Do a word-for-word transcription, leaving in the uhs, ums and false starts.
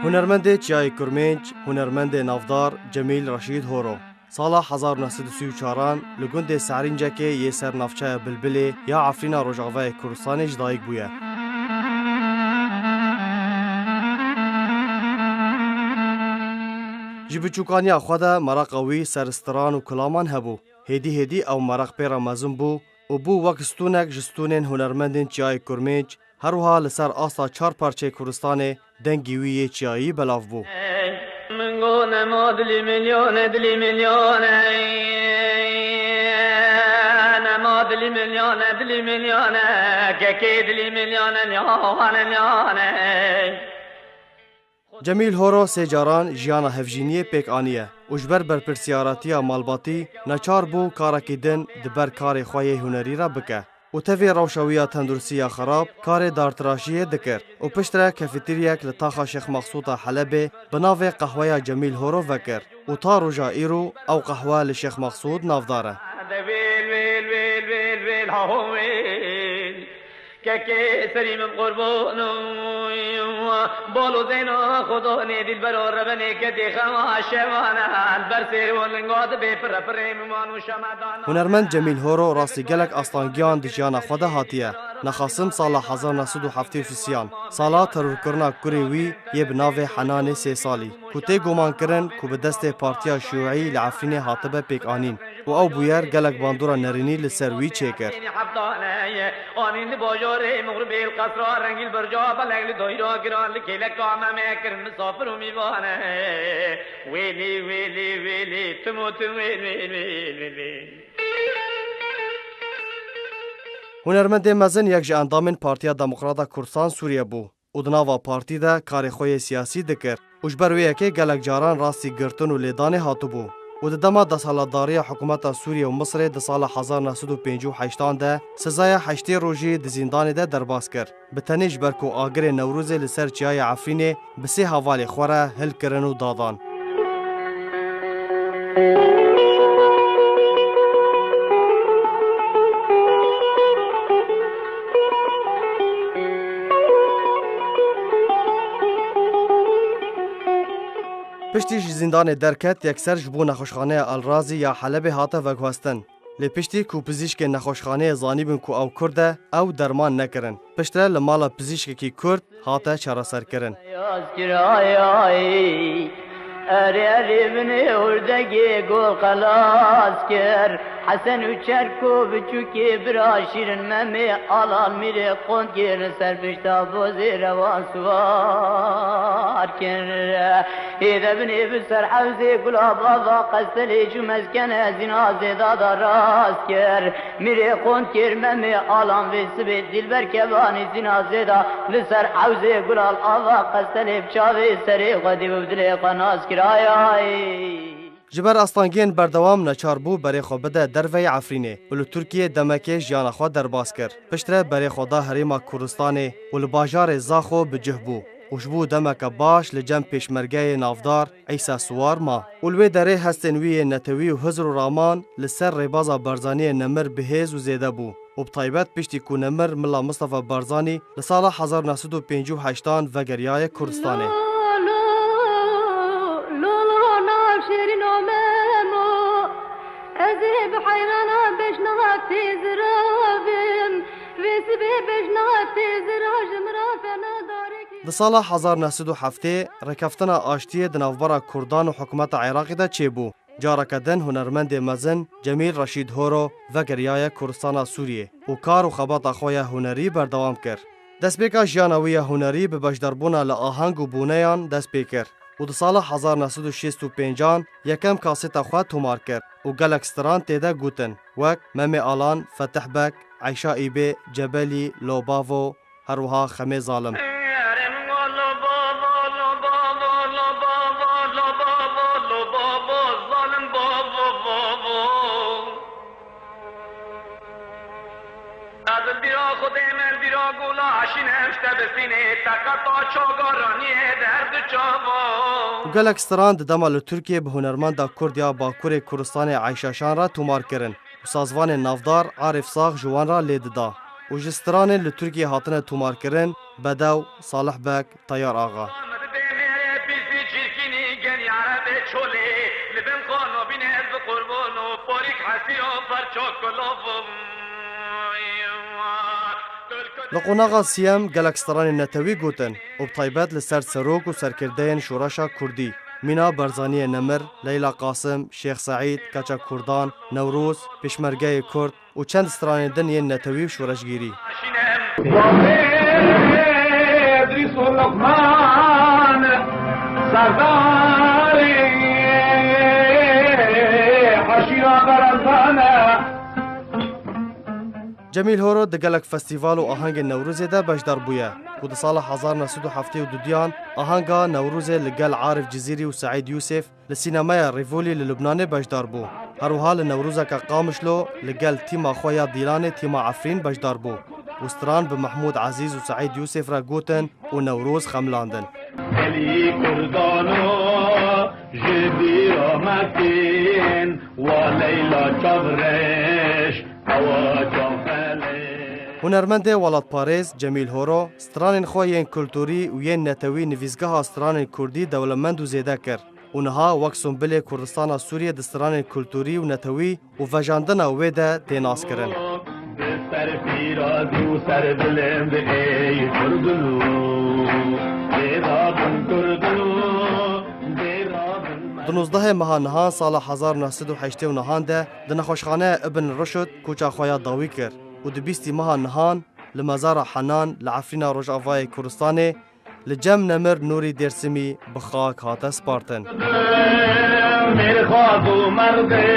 Hunermendê Çiyayê Kurmênc, hunermendê navdar Cemîl Reşîd Horo. Sala hezar û neh sed û sî û çaran li gundê Serîncekê yê ser navçeya Bilbilê ya Efrîna Rojavayê Kurdistanê ji dayik bûye. Ji biçûkaniya xwe de meraqa wî ser stiran û kilaman hebû. Hêdî hêdî ew meraq pê re mezin bû û bû wek stûnek ji stûnên hunermendên Çiyayê Kurmênc, her wiha li ser asta çar parçeyê Kurdistanê dengî wî yê çiyayî belav bû. Min got nema dilî milyone, dilî milyone, nema dilî milyone, dilî milyone, kekê dilî milyone, liyane, liyane. Cemîl Horo sê caran jiyana hevjîniyê pêk aniye û ji ber berpirsiyaratiya malbatî neçar bû karekî din di ber karê xwe yê hunerî re bike û tevî rewşa wî ya tenduristî ya xerab karê dartiraşiyê dikir û piştre kefeteriyek li taxa Şêx Mexsûd a Helebê bi navê Qehweya Cemîl Horo vekir û ta roja îro ew qehwe li Şêx Mexsûd navdar e. Wêl, wêl, wêl, wêl, wêl, ha ho wêl. Kekê serî min qurban, balo zeyna xwe danê dîlbero rebenê kedê xewa şewana, ber sêr û linga dibê pirre pirrê miman û şemedan. Hunermend Cemîl Horo rastî gelek astangiyan di jiyana xwe de hatiye. Nexasim sala hezar neh sed û heftê û sisiyan, sala terorkirina kurê wî yê bi navê Henanê sê salî, ku tê gumankirin ku bi destê Partiya Şiûî li Efrînê hatibe pêkanîn û ew bûyer gelek bandora nerînî li ser wî çêkir. Anîn di bajarê Mixribê li qesra rengî li berca belek li dayra giran li kêleka me me kirin misafir û mîvan e. Wêlî, wêlî, wêlî, tim û tim wêl, wêl, wêl, wêl, wêl. Hunermendê mezin yek ji endamên Partiya Demokrata Kurdistan Sûriye bû û di nava partî de karê xwe yê siyasî dikir û ji ber wê yekê gelek caran rastî girtin û lêdanê hatibû û di dema desthilatdariya hikûmeta Sûriye û Misirê di sala hezar neh sed û pêncî û heştan de sizaya heştê rojî di zîndanê de derbas kir. Bi tenê ji ber ku agirê Newrozê li ser çiyayê Efrînê bi sê hevalê xwe re hilkirin û dadan. Piştî ji zîndanê derket, yekser ji bo nexweşxaneya El Razî ya Helebê hate veguhestin. Lê piştî ku pizîşkên nexweşxaneyê zanîbin ku ew Kurd e, ew derman nekirin. Piştre li mala pizîşkekî Kurd hate çareserkirin. Erê, erê, binê ûrdegê gol xelas kir. Hesen û Çerko biçûkê bira Şîrin Memê Alan Mîrê Qond kir, ser pişta bozê rewan siwar kir. Hêde binê bi ser hewzê gulab ava qestelê jû mezkene zîna zêda da rast kir. Mîrê Qond kir Memê Alan vê sibê dîlber kevanî zîna zêda li ser hewzê gulal ava qestelê bi çavê serê xwe dî û dilê xwe nas kirayay. Ji ber astangiyên berdewam neçar bû berê xwe bide derveyî Efrînê û li Tirkiyê demekê jiyana xwe derbas kir. Piştre berê xwe da herêma Kurdistanê û li bajarê Zaxo bi cih bû û ji bo demeke baş li cem pêşmergeyê navdar Îsa Siwar ma û li wê derê hestên wî yên netewî û hizr û raman li ser rêbaza Barzaniyê nemir bi hêz û zêde bû û bi taybet piştî ku nemir Mila Mistefa Barzanî li sala hezar neh sed û pêncî û heştan vegeriyaye Kurdistanê. Lolo, lolo, navşêrîno Memo, ez ê bi heyrana beşna têzira bim, vê sibê beşna têzira ji min re fena darekî. Di sala hezar neh sed û heftê rêkeftina aştiyê di navbera Kurdan û hikûmeta Iraqê de çêbû. Careke din hunermendê mezin Cemîl Reşîd Horo vegeriyaye Kurdistana Sûriyê û kar û xebata xwe ya hunerî berdewam kir. Destpêka jiyana wî ya hunerî bi beşdarbûna li aheng û bûneyan dest pê kir û di sala hezar neh sed û şêst û pêncan yekem kaseta xwe tomar kir û gelek stran tê de gotin, wek Memê Alan, Fetih Beg, Eyşa Îbê, Cebelî, Lo Bavo, her wiha Xemê Zalim. Û gelek stran di dema li Tirkiyê bi hunermenda Kurd ya Bakurê Kurdistanê Eyşa Şan re tomar kirin û sazvanên navdar Arif Sax ji wan re lê dida û ji stranên li Tirkiyê hatine tomarkirin Bedew, Salih Beg, Teyar Axa. Li qonaxa siyem gelek stranên netewî gotin û bi taybet li ser serok û serkirdeyên şoreşa kurdî, mîna Barzaniyê Nemir, Leyla Qasim, Şêx Seîd, Keça Kurdan, Newroz, Pêşmergeyê Kurd û çend stranên din yên netewî û şoreşgîrî. Cemîl Horo di gelek festîval û ahengên Newrozê de beşdar bûye ku di sala hezar neh sed û heftê û dudiyan ahanga Newrozê li gel Arif Cizîrî û Seîd Yûsif li sînemaya Rîvolî li Lubnanê beşdar bû. Her wiha li Newrozeke Qamişlo li gel tîma xwe ya dîlanê tîma Efrîn beşdar bû û stran bi Mehmûd Ezîz û Seîd Yûsif re gotin û Newroz xemilandin. Gelî Kurdano ji bîra me tên, wa Leyla çavreş, ewa çavfelê. Hunermendê welatparêz Cemîl Horo stranên xwe yên kulturî û yên netewî nivîsgeha stranên kurdî dewlemend û zêde kir û niha wek sumbilê Kurdistana Sûriyê di stranên kulturî û netewî û vejandina wê de tê naskirin. Bi ser pîrazî û ser bilind ey Kurdino, bêda bin Kurdino, bêda bin. Di nozdehê meha nihan sala hezar neh sed û heştê û nehan de di nexweşxaneya Ibn Rişd koça xwe ya dawî kir û di bîstî meha nihan li mezara Henan li Efrîna Rojavayê Kurdistanê li cem nemir Nûrî Dêrsimî bi xak hate spartin. Mêrxas û merdê